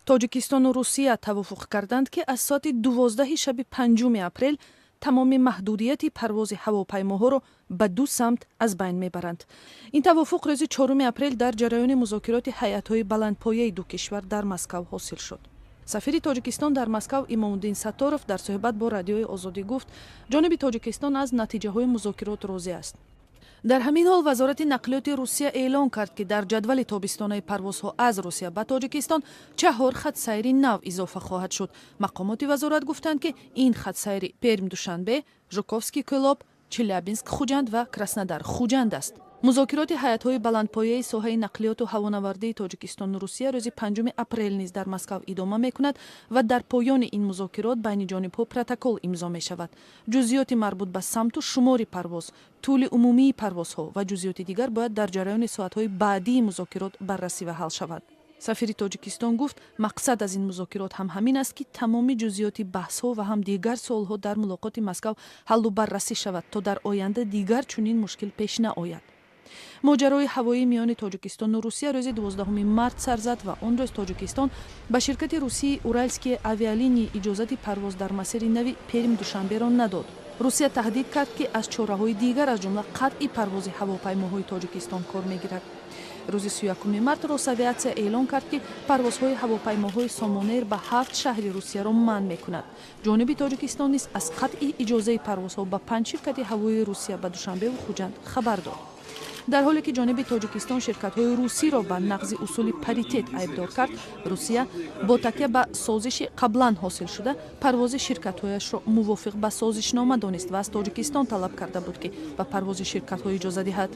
Тоҷикистону Русия тавофуқ карданд, ки аз соати 12-и шаби 5 апрел тамоми маҳдудияти парвози ҳавопаймоҳоро ба ду самт аз байн мебаранд. Ин тавофуқ рӯзи 4 апрел дар ҷараёни музокироти ҳайатҳои баландпояи ду кишвар дар Москав ҳосил шуд. Сафири Тоҷикистон дар Москав Имомуддин Сатторов дар суҳбат бо Радиои Озодӣ гуфт, ҷониби Тоҷикистон аз натиҷаҳои музокирот розӣ аст. Дар ҳамин ҳол Вазорати нақлиёти Русия эълон кард, ки дар ҷадвали тобистонаи парвозҳо аз Русия ба Тоҷикистон чаҳор хатсайри нав изофа хоҳад шуд. Мақомоти вазорат гуфтанд, ки ин хатсайри Перм Душанбе, Жуковский Кӯлоб, Челябинск Хуҷанд ва Краснодар Хуҷанд аст. Музокироти ҳайатҳои баландпояи соҳаи нақлиёту ҳавонавардии Тоҷикистону Русия рӯзи 5 апрел низ дар Москав идома мекунад ва дар поёни ин музокирот байни ҷонибҳо протокол имзо мешавад. Ҷузъиёти марбут ба самту шумори парвоз, тӯли умумии парвозҳо ва ҷузъиёти дигар бояд дар ҷараёни соатҳои баъдии музокирот баррасӣ ва ҳал шавад. Сафири Тоҷикистон гуфт, мақсад аз ин музокирот ҳам ҳамин аст, ки тамоми ҷузъиёти баҳсҳо ва ҳам дигар суолҳо дар мулоқоти Москав ҳаллу баррасӣ шавад, то дар оянда дигар чунин мушкил пеш наояд. Моҷарои ҳавоӣ миёни Тоҷикистону Русия рӯзи 12 март сар зад ва он рӯз Тоҷикистон ба ширкати русии «Уральские авиалинии» иҷозати парвоз дар масири нави Перм Душанберо надод. Русия таҳдид кард, ки аз чораҳои дигар, аз ҷумла қатъи парвози ҳавопаймоҳои Тоҷикистон кор мегирад. Рӯзи 31 март Росавиатсия эълон кард, ки парвозҳои ҳавопаймоҳои Сомонэйр ба ҳафт шаҳри Русияро манъ мекунад. Ҷониби Тоҷикистон низ аз қатъи иҷозаи парвозҳо ба панҷ ширкати ҳавоии Русия ба Душанбеву Хуҷанд хабар дод. Дар ҳоле ки ҷониби Тоҷикистон ширкатҳои русиро ба нақзи усули паритет айбдор кард, Русия бо такя ба созиши қаблан ҳосилшуда парвози ширкатҳояшро мувофиқ ба созишнома донист ва аз Тоҷикистон талаб карда буд, ки ба парвози ширкатҳо иҷоза диҳад.